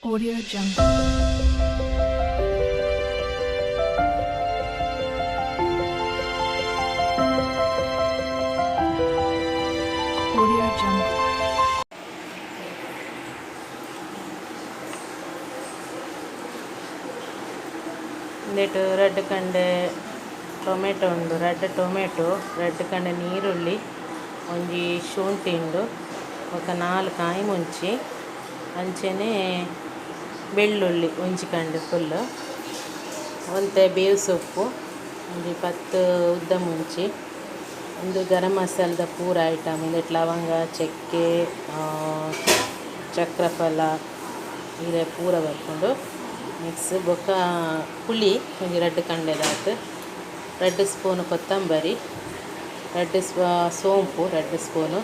Audio Jungle. Audio Jungle. ಉಂದೆಟ್ ರಡ್ಡ್ ಕಂಡೆ ಟೊಮೆಟೊ ಉಂಡು, ರಡ್ಡ್ ಟೊಮೆಟೊ, ರಡ್ಡ್ ಕಂಡೆ ನೀರುಳ್ಳಿ, ಒಂಜಿ ಶುಂಠಿ ಉಂಡು, ಬೊಕ 4 ಕಾಯಿ ಮುಂಚಿ, ಅಂಚನೆ ಬೆಳ್ಳುಳ್ಳಿ ಒಂಜಿ ಕಂಡೆ ಫುಲ್, ಒಂತೆ ಬೇವು ಸೊಪ್ಪು, ಒಂಜಿ 10 ಉದ್ದ ಮುಂಚಿ, ಉಂದು ಗರಂ ಮಸಾಲದ ಪೂರ ಐಟಮ್. ಉಂದೆಟ್ ಲವಂಗ, ಚಕ್ಕೆ, ಚಕ್ರಫಲ ಇರೆ ಪೂರ ಬರ್ಪುಂಡು ಮಿಕ್ಸ್. ಬೊಕ ಪುಳಿ ಒಂಜಿ ರಡ್ಡ್ ಕಂಡೆದಾತ್, 2 ಸ್ಪೂನ್ ಕೊತ್ತಂಬರಿ, 2 ಸೋಂಪು 2 ಸ್ಪೂನು,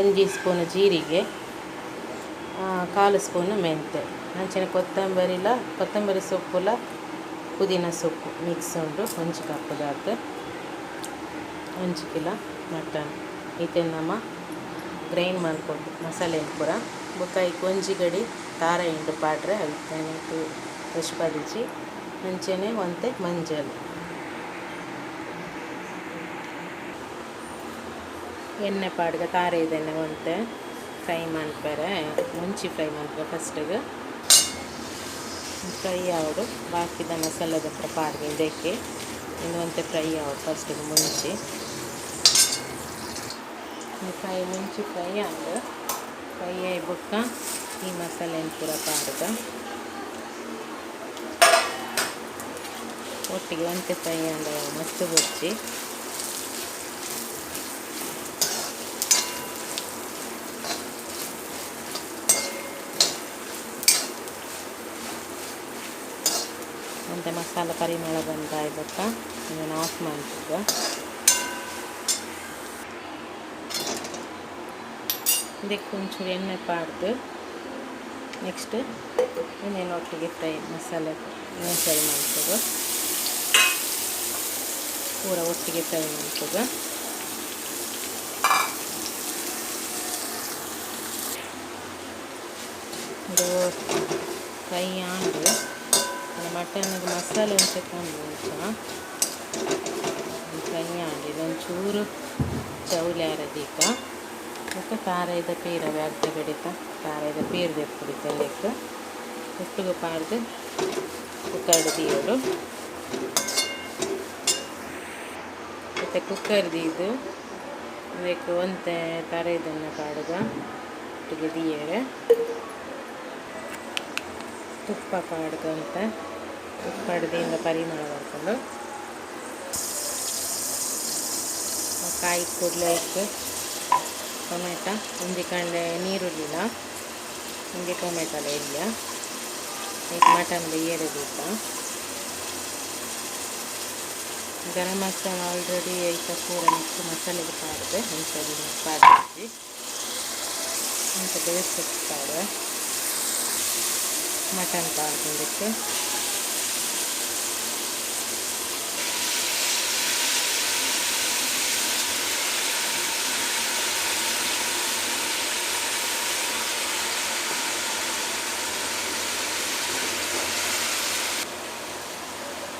1 ಸ್ಪೂನ್ ಜೀರಿಗೆ, 1/4 ಸ್ಪೂನ್ ಮೆಂತೆ, ಅಂಚನೆ ಕೊತ್ತಂಬರಿಲ ಕೊತ್ತಂಬರಿ ಸೊಪ್ಪುಲ ಪುದೀನ ಸೊಪ್ಪು ಮಿಕ್ಸ್ ಉಂಡು 1 ಕಪ್ ದಾತ್. 1 kilo mutton. ಇತ್ತೆ ನಮ ಗ್ರೈಂಡ್ ಮಲ್ಪೊಡು ಮಸಾಲೆ ಪೂರ. ಬೊಕ ಐಕ್ ಒಂಜಿ ಗಡಿ ತಾರಾಯಿ ಉಂಡು ಪಾಡ್ರೆ ಐತ ತೋಜಿಪಾದಿಜಿ. ಅಂಚನೆ ಒಂತೆ ಮಂಜಲ್. ಎಣ್ಣೆ ಪಾಡ್ಗ ತಾರಾಯಿದ ಎಣ್ಣೆ ಒಂತೆ ಫ್ರೈ ಮನ್ಪೆರೆ, ಮುಂಚಿ ಫ್ರೈ ಮನ್ಪುಗ ಫಸ್ಟ್ಗ್. ಫ್ರೈ ಆವೊಡು, ಬಾಕಿದ ಮಸಾಲೆದ ಪೂರ ಪಾಡ್ಗ ಇಂದೆಕ್ಕೆ. ಇಂದು ಒಂತೆ ಫ್ರೈ ಆವೊಡು ಫಸ್ಟ್ಗ್ ಮುಂಚಿ. ಫ್ರೈ ಮುಂಚಿ ಫ್ರೈ ಆಂಡ್. ಫ್ರೈ ಆಯಿ ಬೊಕ್ಕ ಈ ಮಸಾಲೆನ್ ಪೂರ ಪಾಡ್ಗ ಒಟ್ಟಿಗೆ ಒಂತೆ ಫ್ರೈ ಆಂಡ ಮಸ್ತ್ ಬೊರ್ಚಿ. ಒಂತೆ ಮಸಾಲೆ ಪರಿಮಳ ಬಂದಾಯಿ ಬೊಕ್ಕ ಉಂದೆನ್ ಆಫ್ ಮನ್ಪುಗ. ಇಂದೆಕ್ ಒಂಚೂರು ಎಣ್ಣೆ ಪಾಡ್ದು ನೆಕ್ಸ್ಟ್ ಉಂದೆನ್ ಒಟ್ಟಿಗೆ ಫ್ರೈ ಮಸಾಲೆ ಫ್ರೈ ಮನ್ಪುಗ. ಪೂರ ಒಟ್ಟಿಗೆ ಫ್ರೈ ಮನ್ಪುಗ. ಉಂದು ಫ್ರೈ ಆಂಡ್. ಮಟನ್ ಮಸಾಲೆ ಒಂತೆ ಕಮ್ಮಿ ಇಂಚ ಫ್ರೈ ಆಂಡ್. ಇದೊಂಚೂರು ಚೌಲಿ ಆರೆ ದೀಕ. ಬೊಕ ತಾರಾಯಿದ ಪೀರವೆ ಅರ್ಧ ಗಡಿತ ತಾರಾಯಿದ ಪೀರ್ ದೆಪ್ಪೊಡು ಇಂದೆಕ್. ಒಟ್ಟುಗು ಪಾಡ್ದು ಕುಕ್ಕರ್ಡ್ ದೀವೊಡು. ಇತ್ತೆ ಕುಕ್ಕರ್ ದೀದ್ ಇಂದೆಕ್ ಒಂತೆ ತಾರಾಯಿದ ಎಣ್ಣೆ ಪಾಡುಗ ಒಟ್ಟಿಗೆ ದೀಯೆರೆ. ತುಪ್ಪ ಪಾಡ್ಗ ಒಂತೆ. ತುಪ್ಪಡ್ ದೀಂಡ ಪರಿಮಳ ಬರ್ಪುಂಡು. ಕಾಯಿ ಕೂಡ್ಲೆ ಐಕ್ ಟೊಮೆಟೊ, ಒಂಜಿ ಕಂಡೆ ನೀರುಳ್ಳಿಲ, ಒಂಜಿ ಟೊಮೆಟೊಲ ಎಲ್ಯ. ಐಕ್ ಮಟನ್ ಬೇಯೆರೆ ದೀಪ. ಗರಂ ಮಸಾಲ ಆಲ್ರೆಡಿ ಐತ ಪೂರ ಮಿಕ್ಸ್ ಮಸಾಲೆಗ್ ಪಾಡ್ದೆ, ಅಂಚಾದ್ ಪಾಡ್ದಿಜ್ಜಿ. ಒಂತೆ ಬೇವು ಸೊಪ್ಪು ಪಾಡುವೆ. ಮಟನ್ ಪಾಡ್ದು ಇಂದೆಕ್.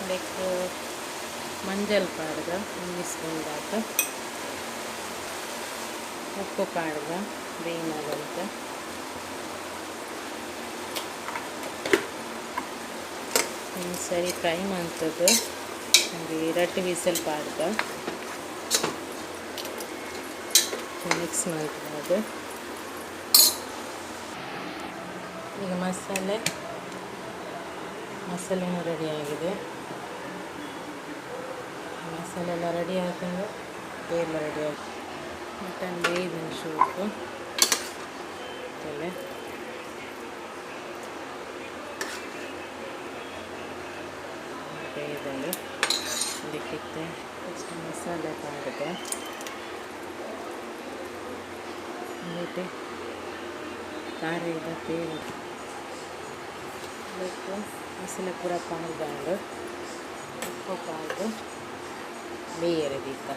ಇಂದೆಕ್ ಮಂಜಲ್ ಪಾಡ್ಗ ಒಂಜಿ ಸ್ಪೂನ್ ದಾತ್. ಉಪ್ಪು ಪಾಡ್ಗ ಬೇಯ್ನಗ ಒಂತೆ. ಸರಿ ಫ್ರೈ ಮಂತುದು ಒಂಜಿ ರಡ್ಡ್ ವಿಸಲ್ ಪಾಡ್ಗ ಮಿಕ್ಸ್ ಮಲ್ತ್‌ಪಾದ್. ಈಗ ಮಸಾಲೆನೂ ರೆಡಿ ಆಗಿದೆ. ಮಸಾಲೆ ಎಲ್ಲ ರೆಡಿ ಆತಂದ್ರೆ ಎಲ್ಲ ರೆಡಿ ಆಯ್ತು. ಮಟನ್ ಬೇಯ್ದು ಶೋಕು ತಲೆ. ಬೇಯ್ದಂಡು ಇದಕ್ಕಿತ್ತೆ ಫಸ್ಟ್ ಮಸಾಲೆ ಪಾಡ್ದೆ. എന്നിട്ട് ತಾರಾಯಿದ ಪೇರು ಇದಕ್ಕೆ ಮಸಾಲೆ ಪೂರ ಪಾಡ್ದಾಂಡ್. ಉಪ್ಪು ಪಾಡ್ದು ಬೇಯೆರೆ ದೀಕ.